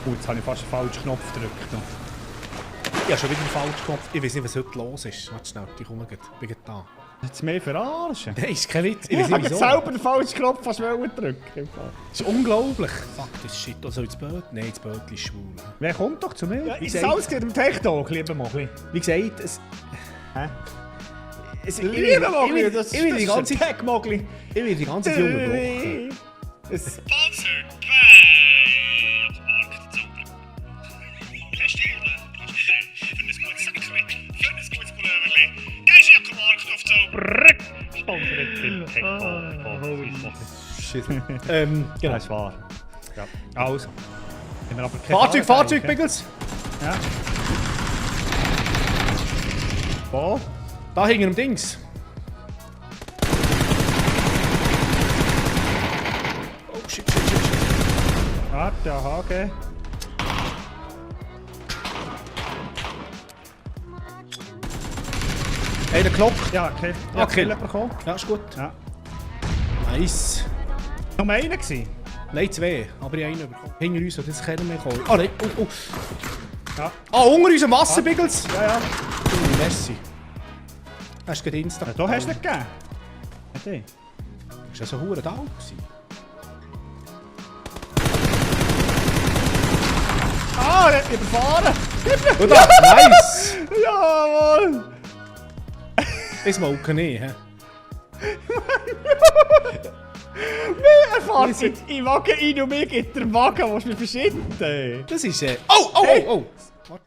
Jetzt habe ich fast den falschen Knopf gedrückt. Ich habe schon wieder den falschen Knopf. Ich weiß nicht, was heute los ist. Warte schnell, ich komme gleich. Bin gleich da. Jetzt mehr verarschen. Nein, ist kein Witz. Ich Ich weiß habe nicht wieso. selber den falschen Knopf fast drücken. Das ist unglaublich. Fuck, das ist shit. Also das Boot? Nein, das Boot ist schwul. Wer kommt doch zu mir? Ja, Ist wie das gesagt- alles im Tech-Talk, lieber Mogli? Wie gesagt, es... Hä? Lieber Mogli, das ich will die ganze ist Zeit... Tech-Mogli. Ich will die ganze Zeit unterbrochen. Es- Sponsored by Marktzauber. Restaurant. Für ein gutes Säckchen, für ein gutes Pulloverli. Gehst du ja Marktaufzauber. Sponsored by Tech-Talk. Shit. Ja, Genau. ist wahr. Ja. Also. Haben wir aber keine Fahrzeug, Fahrer Fahrzeug, eigentlich, Biggles! Ja. Wo? Da hinten am Dings. Oh shit, shit, shit, shit. Warte, aha, okay. Hey, der Glock. Ja, okay. Ja, okay. Kill bekommen. Ja, ist gut. Ja. Nice. Noch einer gewesen? Nein, zwei. Aber ich habe einen bekommen. Hinter uns hat jetzt keiner mehr kommen. Ah, nein. Oh, oh. Ja. Ah, unter uns im Wasser, Biggles. Ja, ja. Messi. Hast du gerade Insta? Ja, da hast du nicht gegeben. Hey. Ist das so hure da gewesen? Ah, er hat mich überfahren! Und da, nice! Jawohl! Ich smoke nicht, hä? Er fährt in den Wagen rein und mir gibt der Wagen, willst du mich verschinden? Das ist Oh, oh, Hey. oh, oh!